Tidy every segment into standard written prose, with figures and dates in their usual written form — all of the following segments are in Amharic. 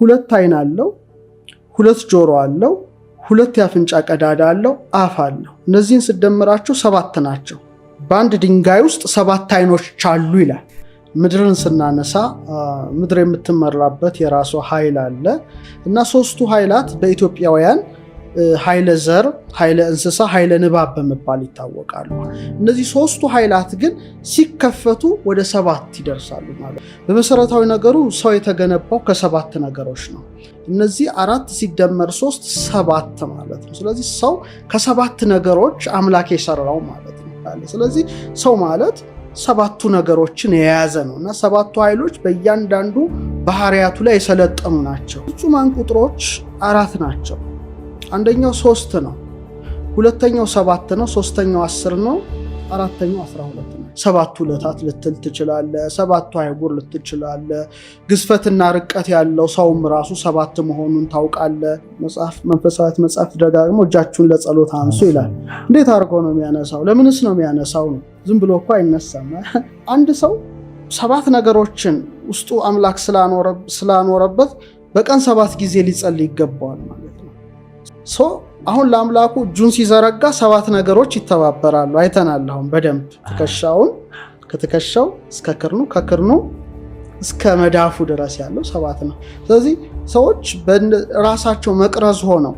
ሁለት አይን አለው፣ ሁለት ጆሮ አለው፣ ሁለት የአፍንጫ ቀዳዳ አለው፣ አፍ አለው። እነዚህን ስደምራቸው ሰባት ናቸው። በአንድ ድንጋይ ውስጥ ሰባት አይኖች አሉ ይላል። ምድርን ስናነሳ ምድር የምትመራበት የራሷ ኃይል አለ እና ሶስቱ ኃይላት በኢትዮጵያውያን ኃይለ ዘር፣ ኃይለ እንስሳ፣ ኃይለ ንባብ በመባል ይታወቃሉ። እነዚህ ሶስቱ ኃይላት ግን ሲከፈቱ ወደ ሰባት ይደርሳሉ ማለት ነው። በመሰረታዊ ነገሩ ሰው የተገነባው ከሰባት ነገሮች ነው። እነዚህ አራት ሲደመር ሶስት ሰባት ማለት ነው። ስለዚህ ሰው ከሰባት ነገሮች አምላክ የሰራው ማለት ነው። ስለዚህ ሰው ማለት ሰባቱ ነገሮችን የያዘ ነው እና ሰባቱ ኃይሎች በእያንዳንዱ ባህሪያቱ ላይ የሰለጠኑ ናቸው። ፍጹማን ቁጥሮች አራት ናቸው። አንደኛው ሶስት ነው፣ ሁለተኛው ሰባት ነው፣ ሶስተኛው 10 ነው፣ አራተኛው 12 ነው። ሰባቱ ዕለታት ልትል ትችላለ፣ ሰባቱ አህጉር ልትል ትችላለ። ግዝፈትና ርቀት ያለው ሰውም ራሱ ሰባት መሆኑን ታውቃለ። መጽሐፍ መንፈሳዊት መጽሐፍ ደጋግሞ እጃችሁን ለጸሎት አንሱ ይላል። እንዴት አድርጎ ነው የሚያነሳው? ለምንስ ነው የሚያነሳው? ነው ዝም ብሎ እኮ አይነሳም። አንድ ሰው ሰባት ነገሮችን ውስጡ አምላክ ስላኖረበት በቀን ሰባት ጊዜ ሊጸልይ ይገባዋል ማለት ነው። አሁን ለአምላኩ እጁን ሲዘረጋ ሰባት ነገሮች ይተባበራሉ። አይተናል። አሁን በደንብ ትከሻውን ከትከሻው እስከ ክርኑ ከክርኑ እስከ መዳፉ ድረስ ያለው ሰባት ነው። ስለዚህ ሰዎች ራሳቸው መቅረዝ ሆነው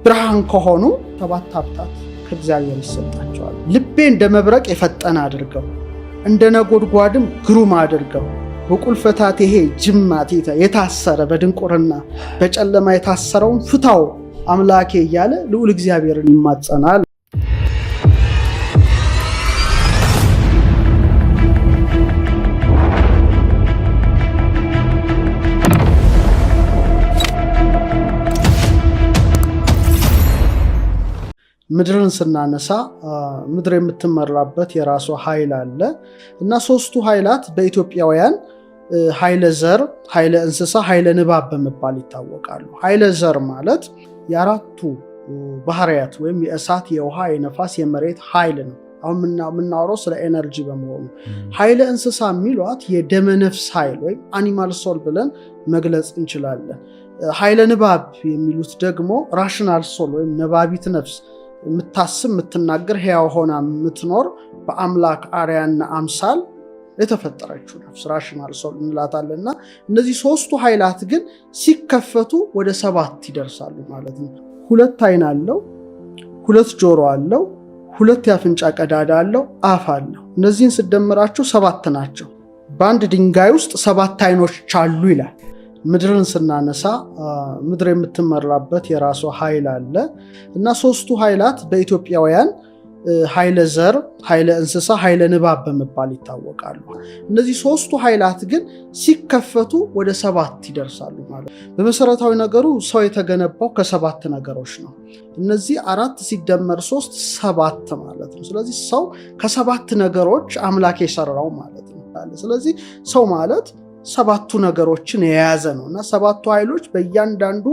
ብርሃን ከሆኑ ሰባት ሀብታት ከእግዚአብሔር ይሰጣቸዋል። ልቤ እንደ መብረቅ የፈጠነ አድርገው እንደ ነጎድጓድም ግሩም አድርገው በቁልፈታት ይሄ ጅማት የታሰረ በድንቁርና በጨለማ የታሰረውን ፍታው አምላኬ እያለ ልዑል እግዚአብሔርን ይማጸናል። ምድርን ስናነሳ ምድር የምትመራበት የራሷ ኃይል አለ እና ሶስቱ ኃይላት በኢትዮጵያውያን ኃይለ ዘር፣ ኃይለ እንስሳ፣ ኃይለ ንባብ በመባል ይታወቃሉ። ኃይለ ዘር ማለት የአራቱ ባህሪያት ወይም የእሳት፣ የውሃ፣ የነፋስ፣ የመሬት ኃይል ነው። አሁን የምናወራው ስለ energy በመሆኑ ኃይለ እንስሳ የሚሏት የደመነፍስ ኃይል ወይም animal soul ብለን መግለጽ እንችላለን። ኃይለ ንባብ የሚሉት ደግሞ rational soul ወይም ነባቢት ነፍስ የምታስብ የምትናገር ሕያው ሆና የምትኖር በአምላክ አርአያና አምሳል የተፈጠረችው ነፍስ rational soul እንላታለን። እና እነዚህ ሶስቱ ኃይላት ግን ሲከፈቱ ወደ ሰባት ይደርሳሉ ማለት ነው። ሁለት አይን አለው፣ ሁለት ጆሮ አለው፣ ሁለት የአፍንጫ ቀዳዳ አለው፣ አፍ አለው። እነዚህን ስደምራቸው ሰባት ናቸው። በአንድ ድንጋይ ውስጥ ሰባት አይኖች አሉ ይላል። ምድርን ስናነሳ ምድር የምትመራበት የራሷ ኃይል አለ እና ሶስቱ ኃይላት በኢትዮጵያውያን ኃይለ ዘር፣ ኃይለ እንስሳ፣ ኃይለ ንባብ በመባል ይታወቃሉ። እነዚህ ሶስቱ ኃይላት ግን ሲከፈቱ ወደ ሰባት ይደርሳሉ ማለት ነው። በመሰረታዊ ነገሩ ሰው የተገነባው ከሰባት ነገሮች ነው። እነዚህ አራት ሲደመር ሶስት ሰባት ማለት ነው። ስለዚህ ሰው ከሰባት ነገሮች አምላክ የሰራው ማለት ነው። ስለዚህ ሰው ማለት ሰባቱ ነገሮችን የያዘ ነው እና ሰባቱ ኃይሎች በእያንዳንዱ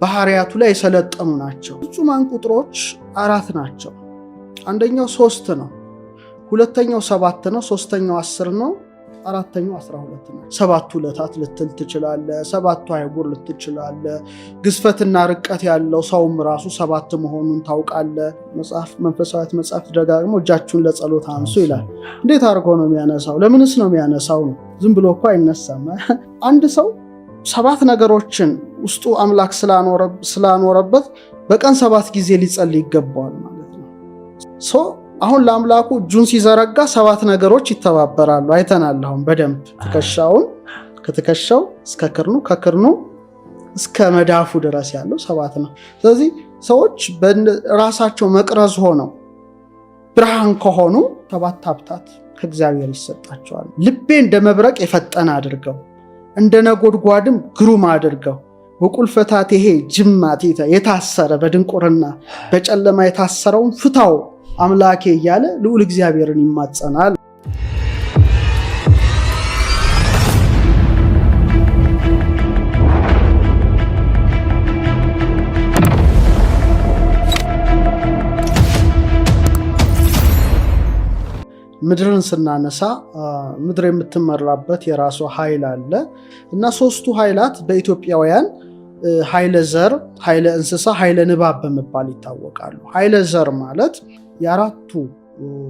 ባህሪያቱ ላይ የሰለጠኑ ናቸው። ፍጹማን ቁጥሮች አራት ናቸው። አንደኛው ሶስት ነው፣ ሁለተኛው ሰባት ነው፣ ሶስተኛው 10 ነው፣ አራተኛው 12 ነው። ሰባቱ ዕለታት ልትል ትችላለ፣ ሰባቱ አህጉር ልትል ትችላለ። ግዝፈትና ርቀት ያለው ሰውም ራሱ ሰባት መሆኑን ታውቃለ። መጽሐፍ መንፈሳዊት መጽሐፍ ደጋግሞ እጃችሁን ለጸሎት አንሱ ይላል። እንዴት አድርጎ ነው የሚያነሳው? ለምንስ ነው የሚያነሳው? ነው ዝም ብሎ እኮ አይነሳም። አንድ ሰው ሰባት ነገሮችን ውስጡ አምላክ ስላኖረበት በቀን ሰባት ጊዜ ሊጸልይ ይገባዋል ማለት ነው። አሁን ለአምላኩ እጁን ሲዘረጋ ሰባት ነገሮች ይተባበራሉ። አይተናል። አሁን በደንብ ትከሻውን ከትከሻው እስከ ክርኑ ከክርኑ እስከ መዳፉ ድረስ ያለው ሰባት ነው። ስለዚህ ሰዎች ራሳቸው መቅረዝ ሆነው ብርሃን ከሆኑ ሰባት ሀብታት ከእግዚአብሔር ይሰጣቸዋል። ልቤ እንደ መብረቅ የፈጠነ አድርገው እንደ ነጎድጓድም ግሩም አድርገው በቁልፈታት ይሄ ጅማት የታሰረ በድንቁርና በጨለማ የታሰረውን ፍታው አምላኬ እያለ ልዑል እግዚአብሔርን ይማጸናል። ምድርን ስናነሳ ምድር የምትመራበት የራሷ ኃይል አለ እና ሶስቱ ኃይላት በኢትዮጵያውያን ኃይለ ዘር፣ ኃይለ እንስሳ፣ ኃይለ ንባብ በመባል ይታወቃሉ። ኃይለ ዘር ማለት የአራቱ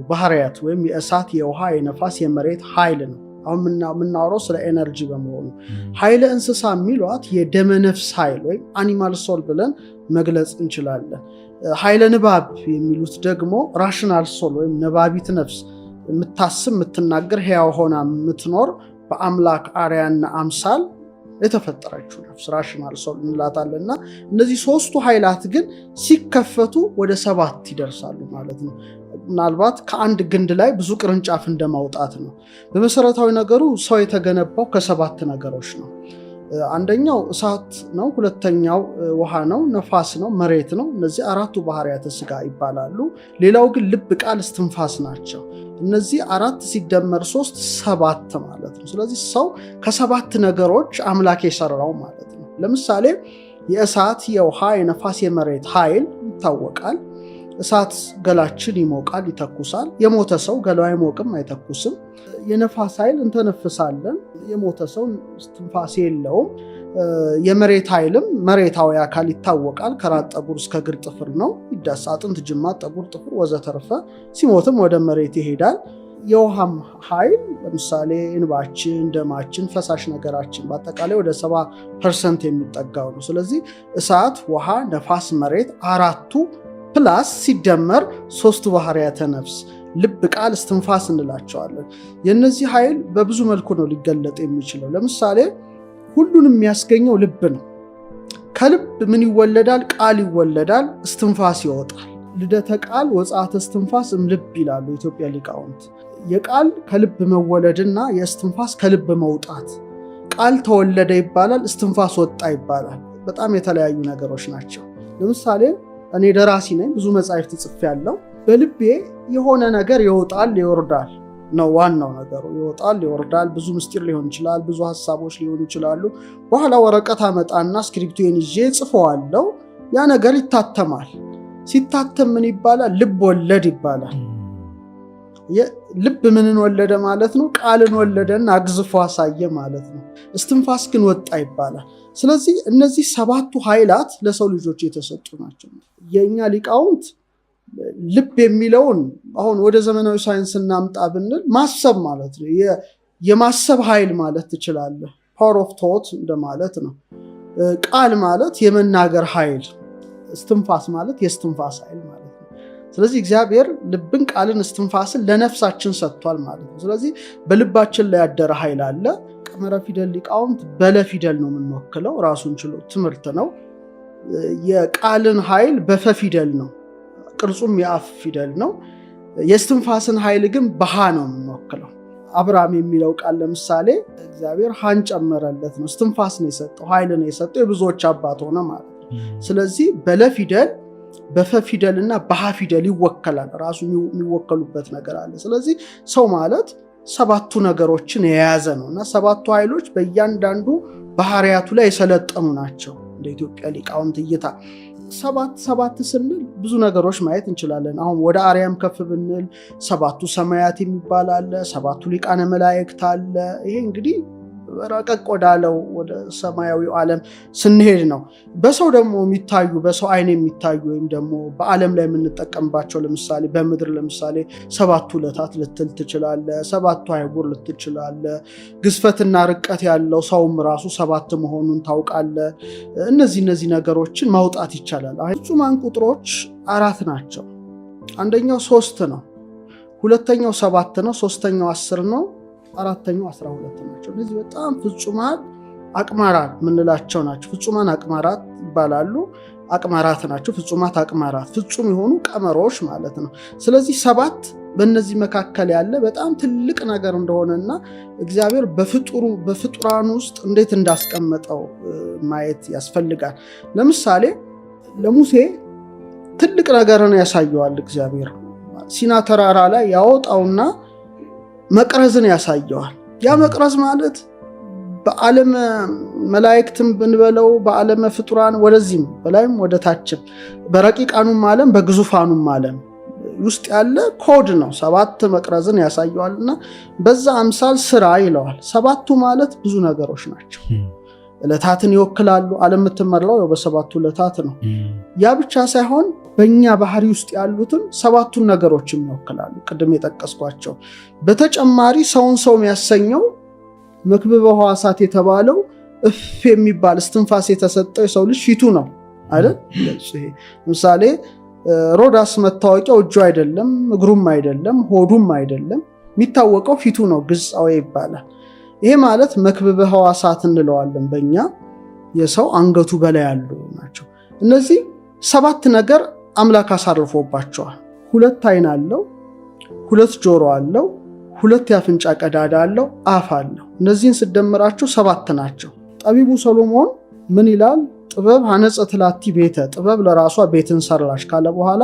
ባህርያት ወይም የእሳት፣ የውሃ፣ የነፋስ፣ የመሬት ኃይል ነው። አሁን የምናወራው ስለ energy በመሆኑ ኃይለ እንስሳ የሚሏት የደመነፍስ ኃይል ወይም animal soul ብለን መግለጽ እንችላለን። ኃይለ ንባብ የሚሉት ደግሞ rational soul ወይም ነባቢት ነፍስ፣ የምታስብ፣ የምትናገር፣ ሕያው ሆና የምትኖር፣ በአምላክ አርአያና አምሳል የተፈጠረችው ነፍስ rational soul እንላታለን። እና እነዚህ ሶስቱ ኃይላት ግን ሲከፈቱ ወደ ሰባት ይደርሳሉ ማለት ነው። ምናልባት ከአንድ ግንድ ላይ ብዙ ቅርንጫፍ እንደማውጣት ነው። በመሰረታዊ ነገሩ ሰው የተገነባው ከሰባት ነገሮች ነው። አንደኛው እሳት ነው፣ ሁለተኛው ውሃ ነው፣ ነፋስ ነው፣ መሬት ነው። እነዚህ አራቱ ባህርያተ ስጋ ይባላሉ። ሌላው ግን ልብ፣ ቃል፣ እስትንፋስ ናቸው። እነዚህ አራት ሲደመር ሶስት ሰባት ማለት ነው። ስለዚህ ሰው ከሰባት ነገሮች አምላክ የሰራው ማለት ነው። ለምሳሌ የእሳት፣ የውሃ፣ የነፋስ፣ የመሬት ኃይል ይታወቃል። እሳት ገላችን ይሞቃል፣ ይተኩሳል። የሞተ ሰው ገላው አይሞቅም፣ አይተኩስም። የነፋስ ኃይል እንተነፍሳለን። የሞተ ሰው ትንፋስ የለውም። የመሬት ኃይልም መሬታዊ አካል ይታወቃል። ከራስ ጠጉር እስከ እግር ጥፍር ነው። ይዳስ፣ አጥንት፣ ጅማት፣ ጠጉር፣ ጥፍር ወዘተርፈ። ሲሞትም ወደ መሬት ይሄዳል። የውሃም ኃይል ለምሳሌ እንባችን፣ ደማችን፣ ፈሳሽ ነገራችን በአጠቃላይ ወደ 70% የሚጠጋው ነው። ስለዚህ እሳት፣ ውሃ፣ ነፋስ፣ መሬት አራቱ plus ሲደመር ሶስቱ ባህርያተ ነፍስ ልብ፣ ቃል፣ እስትንፋስ እንላቸዋለን። የእነዚህ ኃይል በብዙ መልኩ ነው ሊገለጥ የሚችለው። ለምሳሌ ሁሉንም የሚያስገኘው ልብ ነው። ከልብ ምን ይወለዳል? ቃል ይወለዳል፣ እስትንፋስ ይወጣል። ልደተ ቃል ወጽአተ እስትንፋስ እምልብ ይላሉ የኢትዮጵያ ሊቃውንት። የቃል ከልብ መወለድና የእስትንፋስ ከልብ መውጣት፣ ቃል ተወለደ ይባላል፣ እስትንፋስ ወጣ ይባላል። በጣም የተለያዩ ነገሮች ናቸው። ለምሳሌ እኔ ደራሲ ነኝ፣ ብዙ መጻሕፍት ጽፌያለሁ። በልቤ የሆነ ነገር ይወጣል ይወርዳል ነው ዋናው ነገሩ። ይወጣል ይወርዳል፣ ብዙ ምስጢር ሊሆን ይችላል፣ ብዙ ሀሳቦች ሊሆኑ ይችላሉ። በኋላ ወረቀት አመጣና እስክሪፕቶን ይዤ ጽፈዋለሁ። ያ ነገር ይታተማል። ሲታተም ምን ይባላል? ልብ ወለድ ይባላል። ልብ ምንን ወለደ ማለት ነው? ቃልን ወለደና አግዝፎ አሳየ ማለት ነው። እስትንፋስ ግን ወጣ ይባላል። ስለዚህ እነዚህ ሰባቱ ኃይላት ለሰው ልጆች የተሰጡ ናቸው። የእኛ ሊቃውንት ልብ የሚለውን አሁን ወደ ዘመናዊ ሳይንስ እናምጣ ብንል ማሰብ ማለት ነው። የማሰብ ኃይል ማለት ትችላለህ። Power of thought እንደማለት ነው። ቃል ማለት የመናገር ኃይል፣ እስትንፋስ ማለት የእስትንፋስ ኃይል ማለት ነው። ስለዚህ እግዚአብሔር ልብን፣ ቃልን፣ እስትንፋስን ለነፍሳችን ሰጥቷል ማለት ነው። ስለዚህ በልባችን ላይ ያደረ ኃይል አለ። ቀመረ ፊደል ሊቃውንት በለ ፊደል ነው የምንወክለው። ራሱን ችሎ ትምህርት ነው። የቃልን ኃይል በፈ ፊደል ነው፣ ቅርጹም የአፍ ፊደል ነው። የእስትንፋስን ኃይል ግን በሃ ነው የምንወክለው። አብርሃም የሚለው ቃል ለምሳሌ እግዚአብሔር ሃን ጨመረለት ነው። እስትንፋስ ነው የሰጠው፣ ኃይል ነው የሰጠው፣ የብዙዎች አባት ሆነ ማለት ነው። ስለዚህ በለ ፊደል፣ በፈ ፊደል እና በሃ ፊደል ይወከላል። ራሱ የሚወከሉበት ነገር አለ። ስለዚህ ሰው ማለት ሰባቱ ነገሮችን የያዘ ነው እና ሰባቱ ኃይሎች በእያንዳንዱ ባህሪያቱ ላይ የሰለጠኑ ናቸው። እንደ ኢትዮጵያ ሊቃውንት እይታ ሰባት ሰባት ስንል ብዙ ነገሮች ማየት እንችላለን። አሁን ወደ አርያም ከፍ ብንል ሰባቱ ሰማያት የሚባል አለ፣ ሰባቱ ሊቃነ መላእክት አለ። ይሄ እንግዲህ ረቀቅ ወዳለው ወደ ሰማያዊው ዓለም ስንሄድ ነው። በሰው ደግሞ የሚታዩ፣ በሰው አይን የሚታዩ ወይም ደግሞ በዓለም ላይ የምንጠቀምባቸው፣ ለምሳሌ በምድር ለምሳሌ ሰባቱ ዕለታት ልትል ትችላለህ፣ ሰባቱ አህጉር ልትል ትችላለህ። ግዝፈትና ርቀት ያለው ሰውም ራሱ ሰባት መሆኑን ታውቃለህ። እነዚህ ነገሮችን ማውጣት ይቻላል። ፍጹማን ቁጥሮች አራት ናቸው። አንደኛው 3 ነው፣ ሁለተኛው 7 ነው፣ ሶስተኛው 10 ነው፣ አራተኛው 12 ናቸው። እነዚህ በጣም ፍጹማን አቅማራት የምንላቸው ናቸው። ፍጹማን አቅማራት ይባላሉ። አቅማራት ናቸው። ፍጹማት አቅማራት፣ ፍጹም የሆኑ ቀመሮች ማለት ነው። ስለዚህ 7 በእነዚህ መካከል ያለ በጣም ትልቅ ነገር እንደሆነና እግዚአብሔር በፍጡራን ውስጥ እንዴት እንዳስቀመጠው ማየት ያስፈልጋል። ለምሳሌ ለሙሴ ትልቅ ነገርን ያሳየዋል እግዚአብሔር። ሲና ተራራ ላይ ያወጣውና መቅረዝን ያሳየዋል። ያ መቅረዝ ማለት በዓለም መላእክትም ብንበለው በዓለም ፍጡራን ወደዚህም በላይም ወደታችም በረቂቃኑም ዓለም በግዙፋኑም ዓለም ውስጥ ያለ ኮድ ነው። ሰባት መቅረዝን ያሳየዋልና በዛ አምሳል ስራ ይለዋል። ሰባቱ ማለት ብዙ ነገሮች ናቸው። ዕለታትን ይወክላሉ። ዓለም የምትመራው በሰባቱ ዕለታት ነው። ያ ብቻ ሳይሆን በእኛ ባህሪ ውስጥ ያሉትን ሰባቱን ነገሮችም ይወክላሉ፣ ቅድም የጠቀስኳቸው። በተጨማሪ ሰውን ሰው የሚያሰኘው መክብበ ሕዋሳት የተባለው እፍ የሚባል እስትንፋስ የተሰጠው የሰው ልጅ ፊቱ ነው አይደል? ለምሳሌ ሮዳስ መታወቂያው እጁ አይደለም፣ እግሩም አይደለም፣ ሆዱም አይደለም። የሚታወቀው ፊቱ ነው። ግጻዌ ይባላል። ይሄ ማለት መክብበ ሕዋሳት እንለዋለን በእኛ የሰው አንገቱ በላይ ያሉ ናቸው። እነዚህ ሰባት ነገር አምላክ አሳርፎባቸዋል። ሁለት ዓይን አለው፣ ሁለት ጆሮ አለው፣ ሁለት የአፍንጫ ቀዳዳ አለው፣ አፍ አለው። እነዚህን ስደምራቸው ሰባት ናቸው። ጠቢቡ ሰሎሞን ምን ይላል? ጥበብ ሐነጸት ላቲ ቤተ፣ ጥበብ ለራሷ ቤትን ሰራች ካለ በኋላ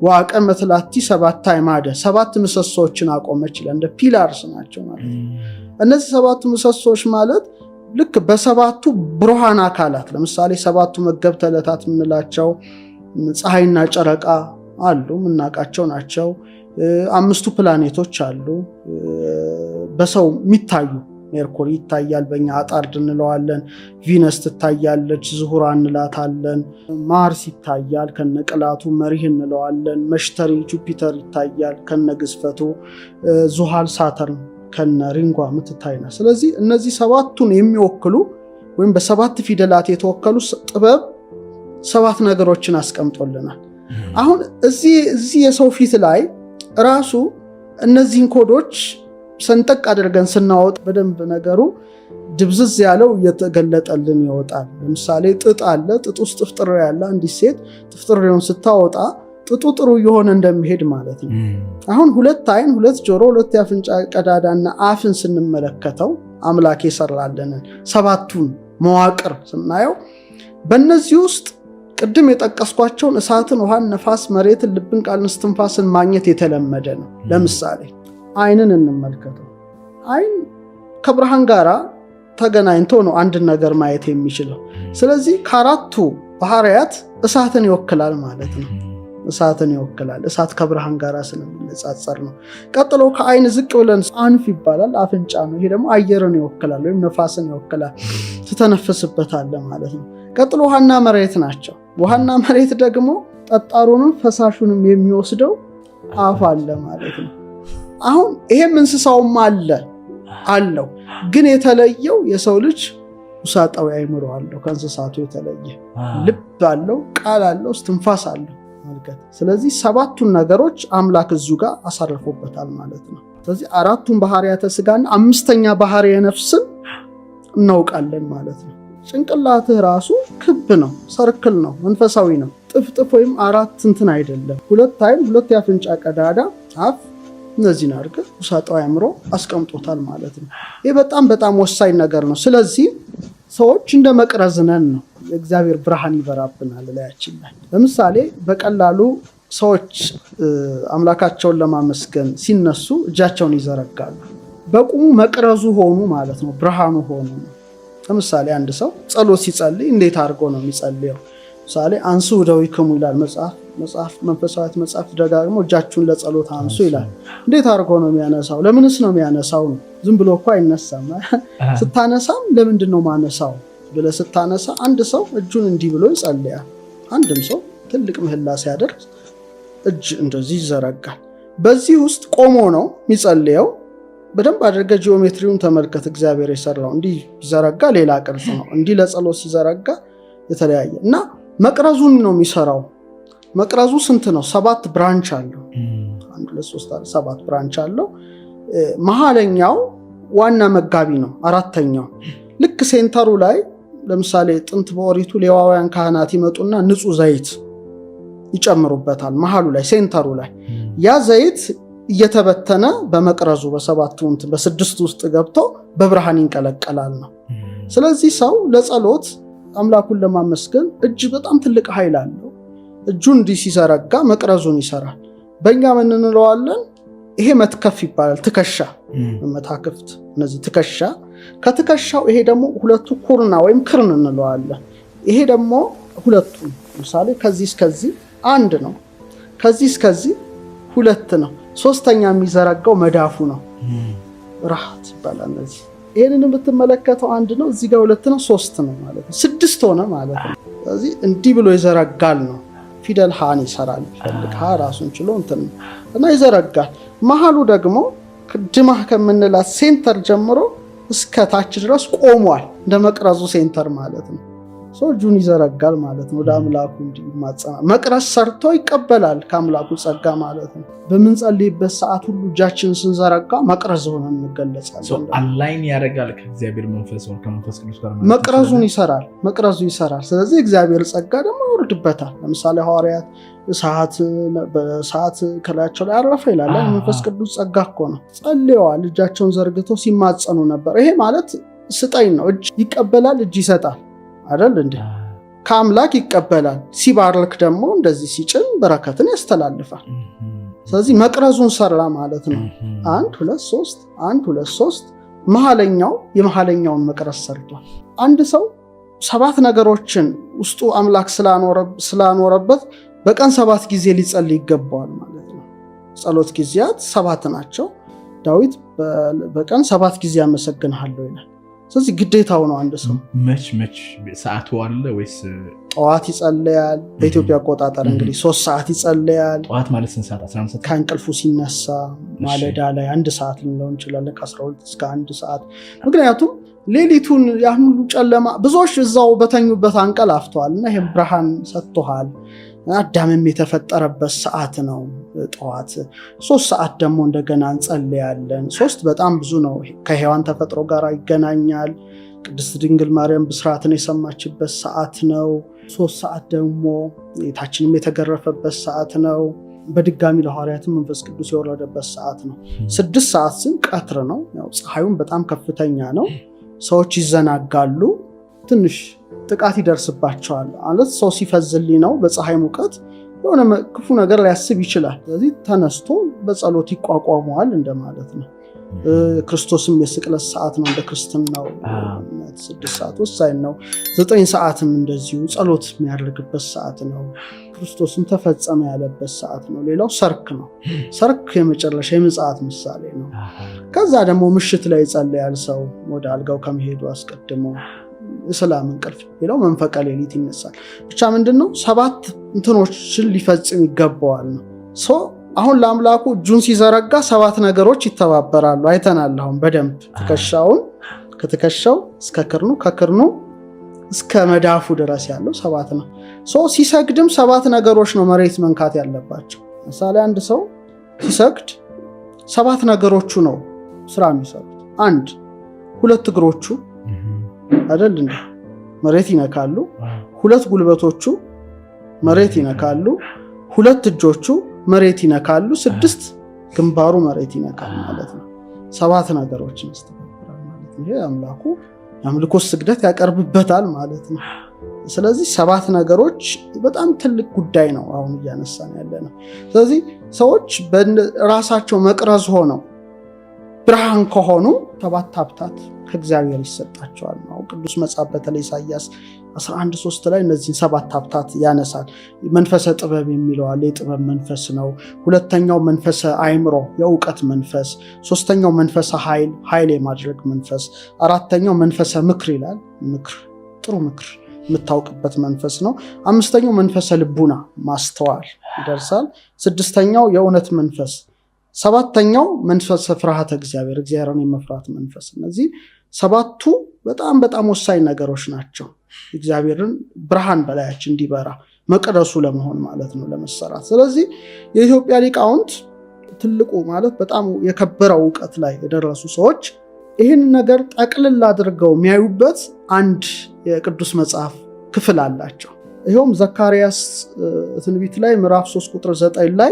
ወአቀመት ላቲ ሰባት አዕማደ፣ ሰባት ምሰሶዎችን አቆመች ይላል። እንደ pillars ናቸው ማለት ነው። እነዚህ ሰባቱ ምሰሶዎች ማለት ልክ በሰባቱ ብሩሃን አካላት ለምሳሌ ሰባቱ መገብተ ዕለታት የምንላቸው ፀሐይና ጨረቃ አሉ፣ የምናውቃቸው ናቸው። አምስቱ ፕላኔቶች አሉ በሰው የሚታዩ፣ ሜርኩሪ ይታያል፣ በእኛ አጣርድ እንለዋለን። ቪነስ ትታያለች፣ ዝሁራ እንላታለን። ማርስ ይታያል ከነቅላቱ፣ መሪህ እንለዋለን። መሽተሪ ጁፒተር ይታያል ከነግዝፈቱ፣ ዙሃል ሳተርን ከነ ring ዋ የምትታይ ናት። ስለዚህ እነዚህ ሰባቱን የሚወክሉ ወይም በሰባት ፊደላት የተወከሉ ጥበብ ሰባት ነገሮችን አስቀምጦልናል። አሁን እዚህ የሰው ፊት ላይ ራሱ እነዚህን ኮዶች ሰንጠቅ አድርገን ስናወጥ በደንብ ነገሩ ድብዝዝ ያለው እየተገለጠልን ይወጣል። ለምሳሌ ጥጥ አለ። ጥጥ ውስጥ ጥፍጥሬ ያለ አንዲት ሴት ጥፍጥሬውን ስታወጣ ጥጡ ጥሩ እየሆነ እንደሚሄድ ማለት ነው። አሁን ሁለት ዓይን፣ ሁለት ጆሮ፣ ሁለት የአፍንጫ ቀዳዳና አፍን ስንመለከተው አምላክ የሰራልንን ሰባቱን መዋቅር ስናየው በእነዚህ ውስጥ ቅድም የጠቀስኳቸውን እሳትን፣ ውሃን፣ ነፋስ፣ መሬትን፣ ልብን፣ ቃልን፣ እስትንፋስን ማግኘት የተለመደ ነው። ለምሳሌ ዓይንን እንመልከተው። ዓይን ከብርሃን ጋር ተገናኝቶ ነው አንድን ነገር ማየት የሚችለው። ስለዚህ ከአራቱ ባህርያት እሳትን ይወክላል ማለት ነው። እሳትን ይወክላል። እሳት ከብርሃን ጋር ስለሚነጻጸር ነው። ቀጥሎ ከዓይን ዝቅ ብለን አንፍ ይባላል፣ አፍንጫ ነው። ይሄ ደግሞ አየርን ይወክላል ወይም ነፋስን ይወክላል። ትተነፍስበታለህ ማለት ነው። ቀጥሎ ውሃና መሬት ናቸው። ውሃና መሬት ደግሞ ጠጣሩንም ፈሳሹንም የሚወስደው አፍ አለ ማለት ነው። አሁን ይሄም እንስሳውም አለ አለው፣ ግን የተለየው የሰው ልጅ ውሳጣዊ አይምሮ አለው። ከእንስሳቱ የተለየ ልብ አለው፣ ቃል አለው፣ እስትንፋስ አለው። ስለዚህ ሰባቱን ነገሮች አምላክ እዚሁ ጋር አሳርፎበታል ማለት ነው። ስለዚህ አራቱን ባህርያተ ስጋና አምስተኛ ባህርየ ነፍስን እናውቃለን ማለት ነው። ጭንቅላትህ ራሱ ክብ ነው፣ ሰርክል ነው፣ መንፈሳዊ ነው። ጥፍጥፍ ወይም አራት እንትን አይደለም። ሁለት ዓይን፣ ሁለት የአፍንጫ ቀዳዳ፣ አፍ፣ እነዚህን አድርገህ ውሳጣዊ አእምሮ አስቀምጦታል ማለት ነው። ይህ በጣም በጣም ወሳኝ ነገር ነው። ስለዚህ ሰዎች እንደ መቅረዝ ነን ነው። የእግዚአብሔር ብርሃን ይበራብናል ላያችን ላይ። ለምሳሌ በቀላሉ ሰዎች አምላካቸውን ለማመስገን ሲነሱ እጃቸውን ይዘረጋሉ። በቁሙ መቅረዙ ሆኑ ማለት ነው፣ ብርሃኑ ሆኑ ነው። ለምሳሌ አንድ ሰው ጸሎት ሲጸልይ እንዴት አድርጎ ነው የሚጸልየው? ለምሳሌ አንሱ እደዊክሙ ይላል መጽሐፍ መጽሐፍ መንፈሳዊት መጽሐፍ ደጋግሞ እጃችሁን ለጸሎት አንሱ ይላል። እንዴት አድርጎ ነው የሚያነሳው? ለምንስ ነው የሚያነሳው? ነው ዝም ብሎ እኮ አይነሳም። ስታነሳም ለምንድን ነው ማነሳው ብለህ ስታነሳ አንድ ሰው እጁን እንዲህ ብሎ ይጸልያል። አንድም ሰው ትልቅ ምህላ ሲያደርግ እጅ እንደዚህ ይዘረጋል። በዚህ ውስጥ ቆሞ ነው የሚጸልየው። በደንብ አድርገህ ጂኦሜትሪውን ተመልከት። እግዚአብሔር የሰራው እንዲህ ሲዘረጋ ሌላ ቅርጽ ነው፣ እንዲህ ለጸሎት ሲዘረጋ የተለያየ እና መቅረዙን ነው የሚሰራው። መቅረዙ ስንት ነው? ሰባት branch አለው። አንድ ሁለት ሶስት ሰባት branch አለው። መሀለኛው ዋና መጋቢ ነው። አራተኛው ልክ center ኡ ላይ ለምሳሌ ጥንት በኦሪቱ ሌዋውያን ካህናት ይመጡና ንጹህ ዘይት ይጨምሩበታል። መሀሉ ላይ center ኡ ላይ ያ ዘይት እየተበተነ በመቅረዙ በሰባቱ በስድስቱ ውስጥ ገብቶ በብርሃን ይንቀለቀላል ነው። ስለዚህ ሰው ለጸሎት አምላኩን ለማመስገን እጅ በጣም ትልቅ ኃይል አለው። እጁን እንዲህ ሲዘረጋ መቅረዙን ይሰራል። በእኛ ምን እንለዋለን? ይሄ መትከፍ ይባላል። ትከሻ መታክፍት፣ እነዚህ ትከሻ። ከትከሻው ይሄ ደግሞ ሁለቱ ኩርና ወይም ክርን እንለዋለን። ይሄ ደግሞ ሁለቱ ለምሳሌ ከዚህ እስከዚህ አንድ ነው። ከዚህ እስከዚህ ሁለት ነው። ሶስተኛ የሚዘረጋው መዳፉ ነው። ራህት ይባላል። እነዚህ ይህንን የምትመለከተው አንድ ነው፣ እዚህ ጋር ሁለት ነው፣ ሶስት ነው ማለት ነው። ስድስት ሆነ ማለት ነው። ስለዚህ እንዲህ ብሎ ይዘረጋል ነው። ፊደል ሃን ይሰራል ቢፈልግ ሀ ራሱን ችሎ እንትን ነው እና ይዘረጋል። መሀሉ ደግሞ ድማህ ከምንላት center ጀምሮ እስከ ታች ድረስ ቆሟል። እንደ መቅረዙ center ማለት ነው። ሰው እጁን ይዘረጋል ማለት ነው። ወደ አምላኩ እንዲማጸናል። መቅረዝ ሰርቶ ይቀበላል ከአምላኩ ጸጋ ማለት ነው። በምንጸልይበት ሰዓት ሁሉ እጃችንን ስንዘረጋ መቅረዝ ሆነ እንገለጻለን። align ያደርጋል ከእግዚአብሔር መንፈስ ከመንፈስ ቅዱስ ጋር መቅረዙን ይሰራል። መቅረዙ ይሰራል። ስለዚህ እግዚአብሔር ጸጋ ደግሞ ይወርድበታል። ለምሳሌ ሐዋርያት በእሳት ከላያቸው ላይ አረፈ ይላል። መንፈስ ቅዱስ ጸጋ እኮ ነው። ጸልየዋል። እጃቸውን ዘርግተው ሲማጸኑ ነበር። ይሄ ማለት ስጠኝ ነው። እጅ ይቀበላል፣ እጅ ይሰጣል አይደል እንዴ? ከአምላክ ይቀበላል። ሲባርክ ደግሞ እንደዚህ ሲጭን በረከትን ያስተላልፋል። ስለዚህ መቅረዙን ሰራ ማለት ነው። አንድ ሁለት ሶስት፣ አንድ ሁለት ሶስት፣ መሀለኛው የመሀለኛውን መቅረዝ ሰርቷል። አንድ ሰው ሰባት ነገሮችን ውስጡ አምላክ ስላኖረበት በቀን 7 ጊዜ ሊጸልይ ይገባዋል ማለት ነው። ጸሎት ጊዜያት 7 ናቸው። ዳዊት በቀን 7 ጊዜ አመሰግንሃለሁ ይላል። ስለዚህ ግዴታው ነው። አንድ ሰው መች መች ሰዓቱ አለ ወይስ? ጠዋት ይጸልያል። በኢትዮጵያ አቆጣጠር እንግዲህ 3 ሰዓት ይጸልያል። ጠዋት ማለት ስንት ሰዓት? 11 ሰዓት ከእንቅልፉ ሲነሳ ማለዳ ላይ 1 ሰዓት ልንለው እንችላለን፣ ከ12 እስከ 1 ሰዓት። ምክንያቱም ሌሊቱን ያን ሁሉ ጨለማ ብዙዎች እዛው በተኙበት አንቀላፍተዋል እና ይሄ ብርሃን ሰጥቶሃል። አዳምም የተፈጠረበት ሰዓት ነው ጠዋት። 3 ሰዓት ደግሞ እንደገና እንጸልያለን። 3 በጣም ብዙ ነው። ከሔዋን ተፈጥሮ ጋር ይገናኛል። ቅድስት ድንግል ማርያም ብስራትን የሰማችበት ሰዓት ነው። 3 ሰዓት ደግሞ ጌታችንም የተገረፈበት ሰዓት ነው። በድጋሚ ለሐዋርያትም መንፈስ ቅዱስ የወረደበት ሰዓት ነው። 6 ሰዓት ስን ቀትር ነው። ያው ፀሐዩም በጣም ከፍተኛ ነው። ሰዎች ይዘናጋሉ፣ ትንሽ ጥቃት ይደርስባቸዋል። ማለት ሰው ሲፈዝልኝ ነው በፀሐይ ሙቀት የሆነ ክፉ ነገር ሊያስብ ይችላል። ስለዚህ ተነስቶ በጸሎት ይቋቋመዋል እንደማለት ነው። ክርስቶስም የስቅለት ሰዓት ነው እንደ ክርስትናው 6 ሰዓት ወሳኝ ነው። 9 ሰዓትም እንደዚሁ ጸሎት የሚያደርግበት ሰዓት ነው። ክርስቶስም ተፈጸመ ያለበት ሰዓት ነው። ሌላው ሰርክ ነው። ሰርክ የመጨረሻ የምጽአት ምሳሌ ነው። ከዛ ደግሞ ምሽት ላይ ይጸልያል ሰው ወደ አልጋው ከመሄዱ አስቀድሞ የሰላም እንቅልፍ። ሌላው መንፈቀ ሌሊት ይነሳል። ብቻ ምንድነው 7 እንትኖችን ሊፈጽም ይገባዋል ነው። አሁን ለአምላኩ እጁን ሲዘረጋ 7 ነገሮች ይተባበራሉ። አይተናል አሁን በደንብ ትከሻውን ከትከሻው እስከ ክርኑ ከክርኑ እስከ መዳፉ ድረስ ያለው 7 ነው። ሲሰግድም 7 ነገሮች ነው መሬት መንካት ያለባቸው። ለምሳሌ አንድ ሰው ሲሰግድ 7 ነገሮቹ ነው ስራ የሚሰሩት። አንድ ሁለት እግሮቹ አይደል እንዴ መሬት ይነካሉ። 2 ጉልበቶቹ መሬት ይነካሉ። 2 እጆቹ መሬት ይነካሉ። 6 ግንባሩ መሬት ይነካል ማለት ነው። 7 ነገሮችን ያስተባብራል ማለት ነው። ይሄ አምላኩ አምልኮ ስግደት ያቀርብበታል ማለት ነው። ስለዚህ 7 ነገሮች በጣም ትልቅ ጉዳይ ነው አሁን እያነሳን ያለነው። ስለዚህ ሰዎች በራሳቸው መቅረዝ ሆነው ብርሃን ከሆኑ 7 ሀብታት ከእግዚአብሔር ይሰጣቸዋል ነው። ቅዱስ መጽሐፍ በተለይ ኢሳይያስ 11:3 ላይ እነዚህን 7 ሀብታት ያነሳል። መንፈሰ ጥበብ የሚለው አለ፣ የጥበብ መንፈስ ነው። ሁለተኛው መንፈሰ አእምሮ፣ የእውቀት መንፈስ። ሶስተኛው መንፈሰ ኃይል፣ ኃይል የማድረግ መንፈስ። አራተኛው መንፈሰ ምክር ይላል፣ ምክር፣ ጥሩ ምክር የምታውቅበት መንፈስ ነው። አምስተኛው መንፈሰ ልቡና፣ ማስተዋል ይደርሳል። ስድስተኛው የእውነት መንፈስ። ሰባተኛው መንፈሰ ፍርሃተ እግዚአብሔር፣ እግዚአብሔርን የመፍራት መንፈስ። እነዚህ 7ቱ በጣም በጣም ወሳኝ ነገሮች ናቸው። እግዚአብሔርን ብርሃን በላያችን እንዲበራ መቅደሱ ለመሆን ማለት ነው፣ ለመሰራት። ስለዚህ የኢትዮጵያ ሊቃውንት ትልቁ ማለት በጣም የከበረው እውቀት ላይ የደረሱ ሰዎች ይህን ነገር ጠቅልል አድርገው የሚያዩበት አንድ የቅዱስ መጽሐፍ ክፍል አላቸው። ይኸውም ዘካርያስ ትንቢት ላይ ምዕራፍ 3 ቁጥር 9 ላይ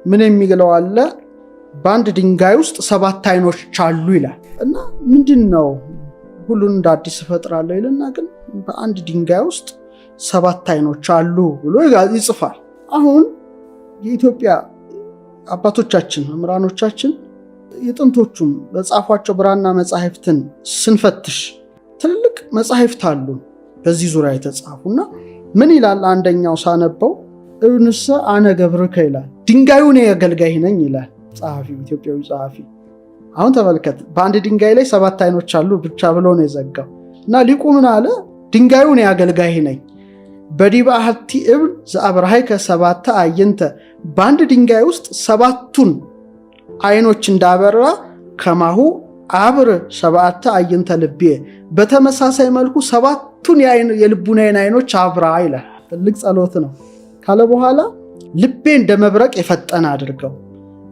ምን የሚለው አለ? በአንድ ድንጋይ ውስጥ 7 አይኖች አሉ ይላል። እና ምንድነው ሁሉን እንደ አዲስ እፈጥራለሁ ይልና ግን በአንድ ድንጋይ ውስጥ 7 አይኖች አሉ ብሎ ይጽፋል። አሁን የኢትዮጵያ አባቶቻችን መምህራኖቻችን የጥንቶቹም በጻፏቸው ብራና መጻሕፍትን ስንፈትሽ ትልልቅ መጻሕፍት አሉ በዚህ ዙሪያ የተጻፉና ምን ይላል አንደኛው ሳነበው እብንሰ አነ ገብርከ ይላል። ድንጋዩ እኔ አገልጋይ ነኝ ይላል ጸሐፊው፣ ኢትዮጵያዊ ጸሐፊ። አሁን ተመልከት፣ በአንድ ድንጋይ ላይ 7 አይኖች አሉ ብቻ ብሎ ነው የዘጋው። እና ሊቁ ምን አለ? ድንጋዩ እኔ አገልጋይ ነኝ፣ በዲበ አሐቲ እብን ዘአብርሃይከ 7 አዕይንተ፣ በአንድ ድንጋይ ውስጥ 7ቱን አይኖች እንዳበራ ከማሁ አብር 7 አዕይንተ ልቤ፣ በተመሳሳይ መልኩ 7ቱን የልቡናዬን አይኖች አብራ ይላል። ትልቅ ጸሎት ነው። ካለ በኋላ ልቤ እንደ መብረቅ የፈጠነ አድርገው፣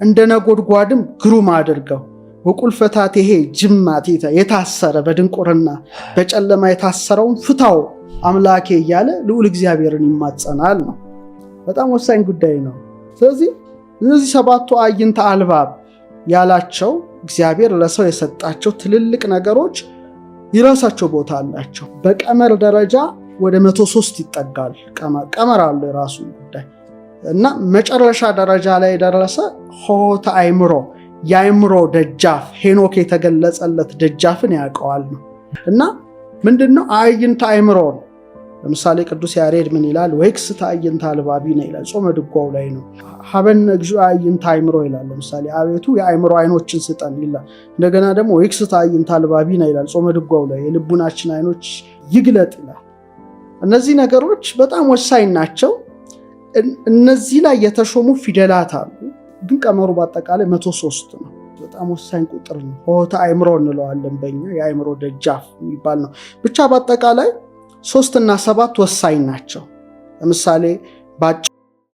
እንደ ነጎድጓድም ግሩም አድርገው፣ ወቁልፈታቴ ጅማቴ የታሰረ በድንቁርና በጨለማ የታሰረውን ፍታው አምላኬ እያለ ልዑል እግዚአብሔርን ይማጸናል ነው። በጣም ወሳኝ ጉዳይ ነው። ስለዚህ እነዚህ 7ቱ አዕይንተ አልባብ ያላቸው እግዚአብሔር ለሰው የሰጣቸው ትልልቅ ነገሮች የራሳቸው ቦታ አላቸው። በቀመር ደረጃ ወደ 103 ይጠጋል። ቀመር አለው የራሱ ጉዳይ እና መጨረሻ ደረጃ ላይ የደረሰ ሆተ አእምሮ፣ የአእምሮ ደጃፍ ሄኖክ የተገለጸለት ደጃፍን ያውቀዋል ነው። እና ምንድነው አዕይንተ አእምሮ ነው። ለምሳሌ ቅዱስ ያሬድ ምን ይላል? ወይክስተ አዕይንተ አልባቢነ ይላል። ጾመ ድጓው ላይ ነው። ሀበነ እግዚኦ አዕይንተ አእምሮ ይላል። ለምሳሌ አቤቱ የአእምሮ አይኖችን ስጠን ይላል። እንደገና ደግሞ ወይክስተ አዕይንተ አልባቢነ ይላል። ጾመ ድጓው ላይ የልቡናችን አይኖች ይግለጥ ይላል። እነዚህ ነገሮች በጣም ወሳኝ ናቸው። እነዚህ ላይ የተሾሙ ፊደላት አሉ። ግን ቀመሩ በአጠቃላይ 103 ነው። በጣም ወሳኝ ቁጥር ነው። ሆተ አእምሮ እንለዋለን በእኛ የአእምሮ ደጃፍ የሚባል ነው። ብቻ በአጠቃላይ 3 እና 7 ወሳኝ ናቸው። ለምሳሌ ባጭሩ